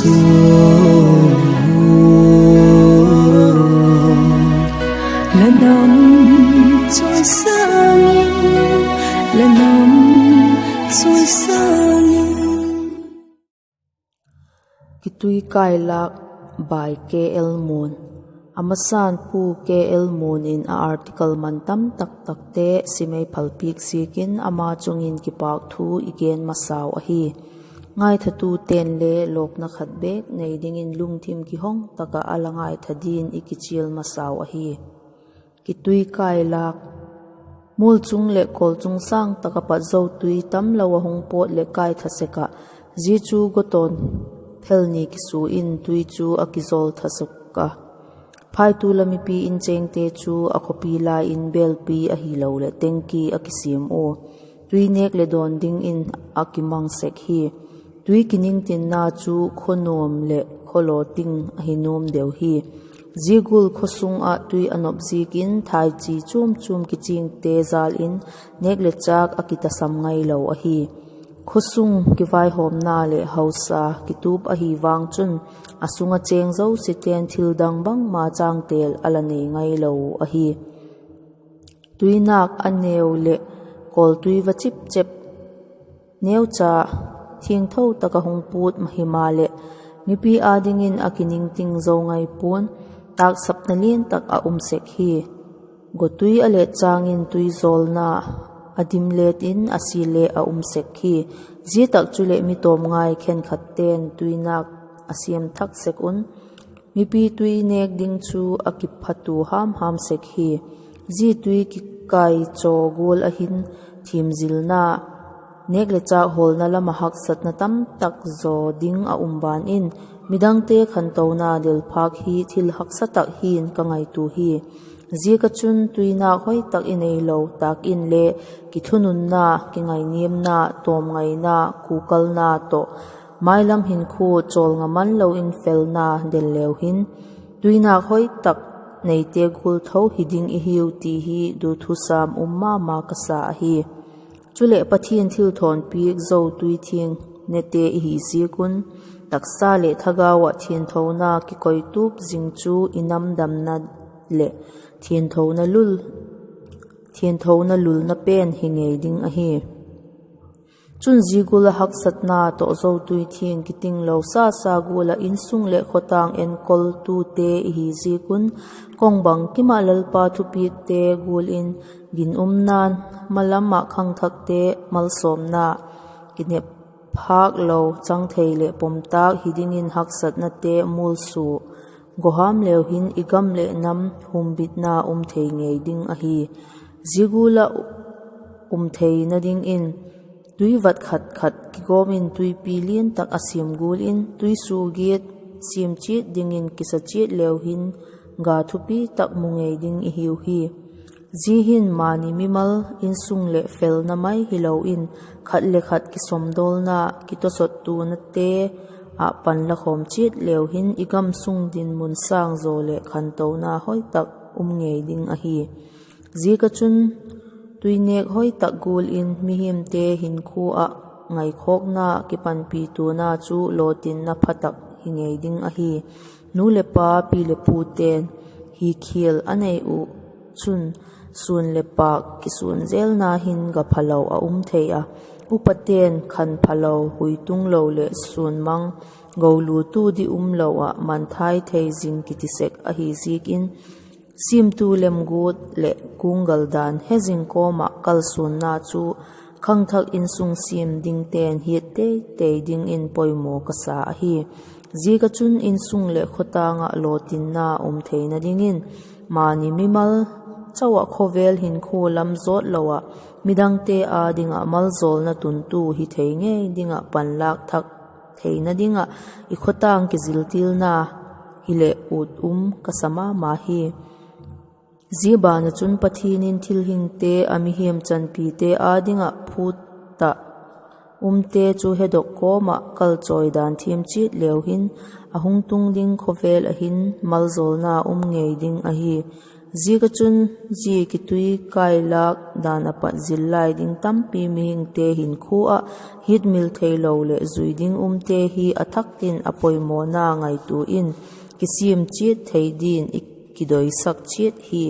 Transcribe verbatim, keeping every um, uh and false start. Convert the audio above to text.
La nam chawisâng in, la nam chawisâng in. Kituikailâk by K L Muan. A masa'n Pu K L Muan in a article man tam tak takte sim ei phalpiak ziakin ama chung in kipâk thu i gen masau ahi. Ngaithatute'n le lawkna khat bêk nei dingin lungthim kihong tak ah a la ngaitha din i kichial masau ahi. Kituikailâk. Mual chung leh kawlchung sâng tak ah pat zo tui tamlo a hung pawt leh kaitha sek ah, zia chu gawtawn phel ni kisua in tui chu a kizawl tha suk a. Phaitu la mipi inchêngte chu a khawpi lai in bêlpi ahiloleh tengki a kisiam ua, tui nêk leh dawn dingin a kimang sek hi. Tui kiningtinna chu khaw nuam leh khaw law ting ahi nuam deu hi. Zia gual khaw sung ah tui a nop ziakin thaichi chuam chuam kichingte jâl in nêk leh châk a kitasam ngailo ahi. Khaw sung kivaihawmna leh hausa kitup ahi vang chun, a sung ah chêng zosiate'n thil dang bangma chângtêl a la nei ngailo ahi. Tuinâk a neu leh kawltui va chip chep neucha thiangtho tak ah hung pût himaleh, mipi â dingin a kiningting zo ngai pua'n, tâksapna lian tak a um sek hi. Gawtui a let châng in tui zawlna a dim let in a sia le a um sek hi. Zia tak chuleh mi tawm ngai khenkhatte'n tuinâk a siam thak sek un, mipi tui nêk ding chu a kiphatua ham ham sek hi. Zia tui kikaichaw gual ah hin thiamzilna, nêk leh châk hawlna lam ah haksatna tamtak zaw ding a um ban in, midangte khantona del phâk hi thil haksa tak hi'n ka ngaitua hi. Ziak ah chun tuinâk hoi tak i neilo tâk inle, kithununna, kingainiamna, tawmngaina, kukalna tawh, mailam hinkhua chawlnga manlo in felna del leu hin, tuinâk hoi tak neite gual tho hi ding i hiu ti hi duthusam um ma ma ka sa ahi. Chuleh Pathian thilthawnpiak zo tui thiang nete i hi ziak un, taksa leh thagau ah thianthona kikoitup zing chu i nam damna leh thianthona lul, thianthona lulna pen hi ngei ding ahi. Chun zia gual ah haksatna tawh zo tui thiang kitinglo sa sa gual ah insung leh khawtâng enkoltute i hi ziak un, kawng bangkim ah Lalpa thupiakte gual in ginumna'n, malam ah khangthakte malsawmna, kinep phâk lo chang thei leh pomtâk hi dingin haksatnate mualsua, gawham leu hin i gam leh nam humbitna um thei ngei ding ahi. Zia gual ah um theina dingin, tui vat khat khat kigawm in tuipi lian tak a siam gual in, tuisuagiat siam chiat dingin kisa chiat leu hin, ga thupi tak mu ngei ding i hiu hi. Zia hin mani mimal insung leh felna mai hilo in, khat le khat kisawmdawlna, kitawsawttuanate ah pan la khawm chiat leu hin, i gam sung dinmun sâng zaw leh khantona hoi tak um ngei ding ahi. Ziak ah chun, tuinêk hoi tak gual in mihingte hinkhua ah ngaikhawkna kipanpituana chu lawtinna pha tak hi ngei ding ahi. Nu leh pa, pi leh pute'n hi khial a nei uh chun, suan leh pâk kisuan zelna hin ga phalo a um thei a, upate'n khan phalo, hui tunglo leh suan mang, golutu di umlo ah manthai thei zing kiti sek ahi ziak in, siamtu lemguat leh kunggal dan he zing kawm ah kalsuanna chu khangthak insung siam dingte'n hiat tei tei dingin poimaw ka sa ahi. Ziak ah chun insung leh khawtâng ah lawtinna um theina dingin, mani mimal chau ah khawvel hinkhua lam zawt lo ah, midangte â ding ah malzawlna tuntu hi thei ngei ding ah panlâk thak theina ding ah, i khawtâng kiziltilna hileh ut um ka sa ma ma hi. Zia ban ah chun Pathian in thilhingte a mihing chanpite â ding ah phut ah umte chu hedok kawm ah kalchawi dan thiam chiat leu hin, a hung tung ding khawvel ah hin malzawlna um ngei ding ahi. Ziak ah chun, zia kituikai lâk dan ah pat zil lai ding tampi mihingte hinkhua ah hitmil theilo leh zui ding umte hi a thak tin a poimawna ngaitua in kisiam chiat thei din i kidoisak chiat hi.